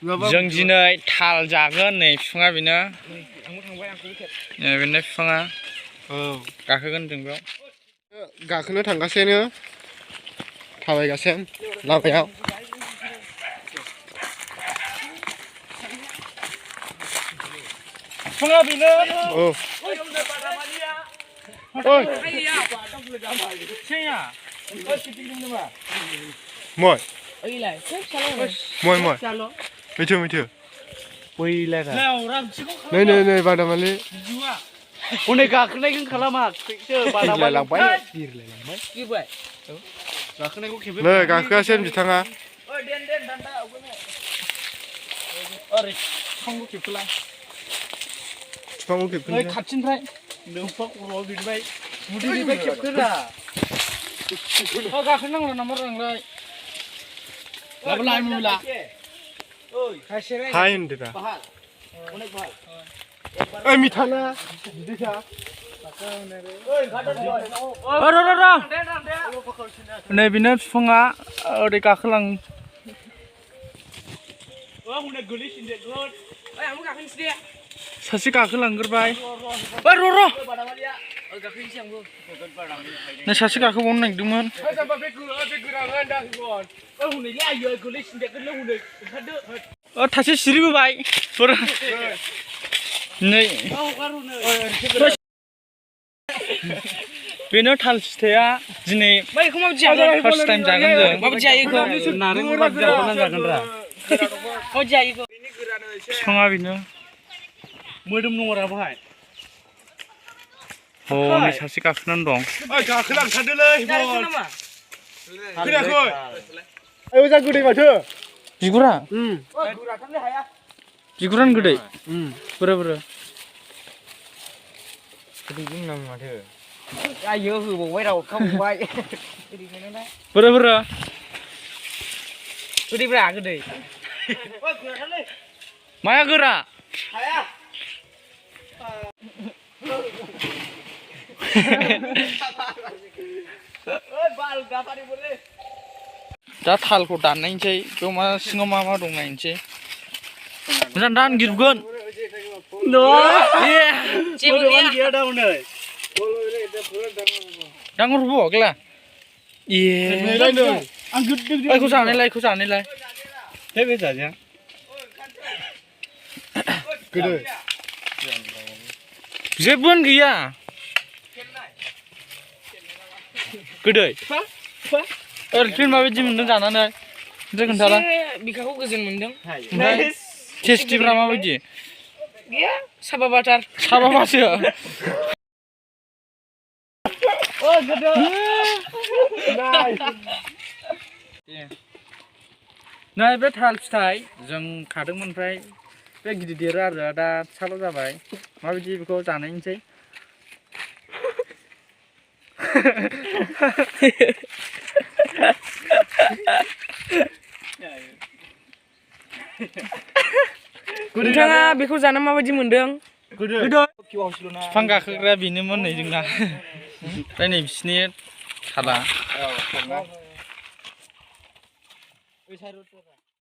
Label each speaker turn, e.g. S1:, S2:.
S1: जों दिनै थाल जागोन नै बिफाङा बेनो बेनो बिफाङा गाखोगोन जों बेयाव
S2: गाखोनो थांगासिनो थाबायगासिनो लामायाव
S1: बिफाङा बेनो
S2: Moi. Moi. Mày chưa.
S1: Quỳ lại rồi.
S2: Này, vào đằng này.
S1: Hôm nay cả cái này cũng khá là mắc.
S2: Lại làm bấy.
S1: Như vậy. Cả cái này cũng kiếm.
S2: Này, cả cái xem gì thằng à?
S1: Ôi, đen đàn ta ở bên này. Không có kịp lại.
S2: Không có kịp.
S1: Ơi, khát chín vậy. Đường phốc rồi bị vậy. Muốn đi vậy kịp cứ là. Cả cái năng là nằm ở rừng đây. Làm lại mùi là.
S2: Hai hình được à? Ê, mi thằng à? Đi sao?
S1: Rồi. Này bên này phong á, ở đây cả khăn lăng. Sasi cả khăn lăng cái bài. Rồi. Này sasi cả khăn bóng này đúng không? 다시 지르고 바이. 네. बेनो थाल फिथाइया दिनै first time जागोन जों माबायदि जायो इखौ नारेंखल जागोन रा माबायदि जायो इखौ बिफाङा बेनो मोदोम दङरा बहाय नै सासे गाखोनानै दं
S2: गाखोलांथारदोलै खोनायाखै मोजां गोदै माथो
S1: बिगुरा बिगुरानो गोदै बोरो गोदै बुंनां माथो आयो होबावबाय राव खावबाय बोरो गोदैब्रा गोदै माया गोरा दा थालखौ दाननायनोसै बेयाव मा सिङाव मा दं नायनोसै मोजां दानगिरगोन दांगरबो गैला इखौ जानायलाय बे जाजाया
S2: गोदै
S1: जेबोआनो गैया गोदै ओरैनो माबायदि मोनदों जानानै ओमफ्राय खोन्थाला बिखाखौ गोजोन मोनदों ओमफ्राय टेस्टिफ्रा माबायदि गैया साबा बाटार साबाबासो नै बे थाल फिथाइ जों खादोंमोन ओमफ्राय बे गिदिर देरो आरो दा फिसाल' जाबाय माबायदि बेखौ जानायनोसै नोंथाङा बेखौ जाना माबायदि मोनदों बिफां गाखोग्राया बेनोमोन नै जोंना ओमफ्राय नै बिसिनि थाला